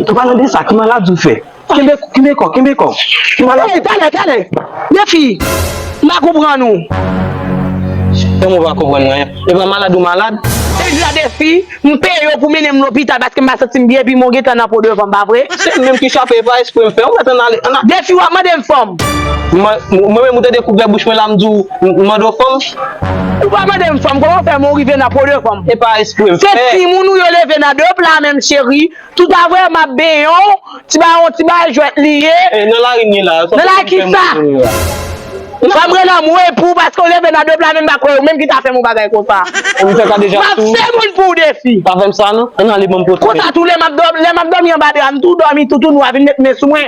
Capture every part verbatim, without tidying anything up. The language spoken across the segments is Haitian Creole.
An palan de sa, ki maladi w fè? Kenbe, kenbe kò, kenbe kò. Ki maladi? Hey, talè, talè. Defi, m pa konprann ou. Kòman w pa konprann mwen? E pa malad ou malad? Defi, m peye yo pou mennen m lopital paske m pa santi m byen, epi m gentan nan po devan m, pa vre? Se menm ki chape, e pa espre m fè. Ou mèt ann ale, ann ale. Defi, w ap mande m fanm. Mwen, mwen menm, ou tande kouvè bouch mwen la, m di w, m mande w fanm. Ou pa mande m fanm, kòman w fè mwen rive nan po devan m? E pa espre m fè. Se timoun ou yo leve nan de pla menm, cheri. Tout a vrè m ap benyen w, ti bagay yon ti bagay jwèt li ye. Eh, nan lari m ye la. Nan lari ki sa? Sa m rele anmwe pou paske w leve nan de pla menm pa kwè ou menm ki ta fè m yon bagay konsa. M fè ka deja tou. M ap fè moun pou w Defi. Pa fè m sa non. Ann ale ban m pote. Konsa tou lè m ap dòmi, lè m ap dòmi anba dra m tou dòmi toutouni w a vin met men sou mwen.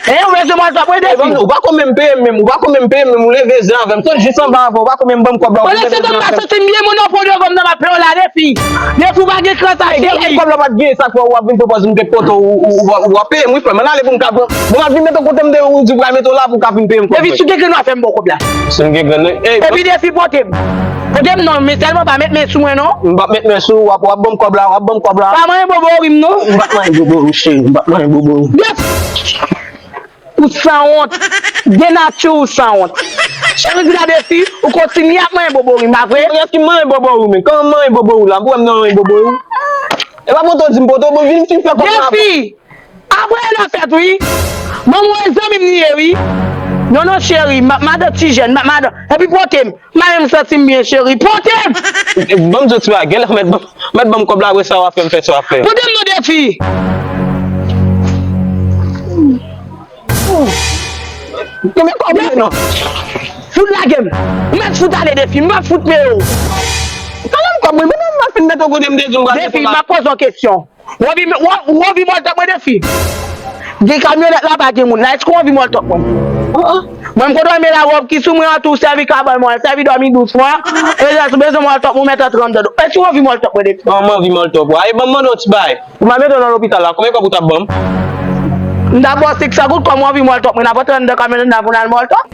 Eh, ou bezwen mwen sa pou w Defi. Ou pa konn menm peye m menm, ou pa konn menm peye m menm, ou leve zen avè m. Sot jis anba avan, ou pa konn menm ban m kòb la. Pandan se tan m pa santi m byen, moun nan pran devan m nan m ap fè w la Defi. Defi w pa gen kran sa cheri. Kòb la pa t gen sa fè w ap vin pran pòz m te pote w, ou, ou, ou ap peye m wi frè m. Ann ale pou m ka pran. Bon, m ap vin mete w kote m te ou di w pral mete w la pou w ka vin peye m kòb mwen. Defi si w gen grenn w ap fè m ba w kòb la. Si m gen grenn, ey. Epi Defi pote m. Pote m non, men sèlman pa met men sou mwen non. M p ap met men sou ou, w ap, w ap ban m kòb la, w ap ban m kòb la. Pa manyen bobo ri m non. M p ap manyen bobo ri w cheri, m p ap manyen bobo ri w. Defi. Ou sanwont. De nati ou sanwont. Cheri di la Defi, ou kontinye ap manyen bobo ri m, pa vre? Kiyès ki manyen bobo ri w, men? Kòman manyen bobo ri w la? Pou wè m nan manyen bobo ri w? E pa poto di m poto, bon, vin fin fè kòb la. Defi! Apre l ap fèt, wi. Bon, mwen zanmi m li ye, wi. Non, non, cheri, m ap madan ti jèn, m ap madan. Epi pote m. M pa menm santi m byen, cheri. Pote m! Ban m di w ti bagay, genlè mèt ban, mèt ban m kòb la, apre sa w ap fè m fè sa w ap fè. Pote m non Defi! Kenbe kòb mwen non. Fout lage m. Ou mèt fout ale Defi, m p ap fout peye w. Talè m kòb mwen, mwen menm m ap fin mete w kote m te di w m pral mete w la. Defi, m ap poze w kesyon. Ou anvi, ou, ou anvi mòltòk mwen Defi? Gen kamyonèt la pa gen moun la, èske w anvi mòltòk mwen? Mwen m konn renmen lawòb ki sou mwen an tou, sèvi kabann mwen, sèvi dòmi dousman. E lè si w bezwen mòltòk mwen, ou mèt antre anndan do. Èske w anvi mòltòk mwen Defi? Non, m anvi mòltòk ou. Aye, ban m mande w ti bagay. Ou pa mete w nan lopital la, konbyen kòb ou t ap ban m? M t ap ba w senk san goud, kòm w anvi mòltòk mwen, n ap antre anndan kamyonèt la pou n al mòltòk.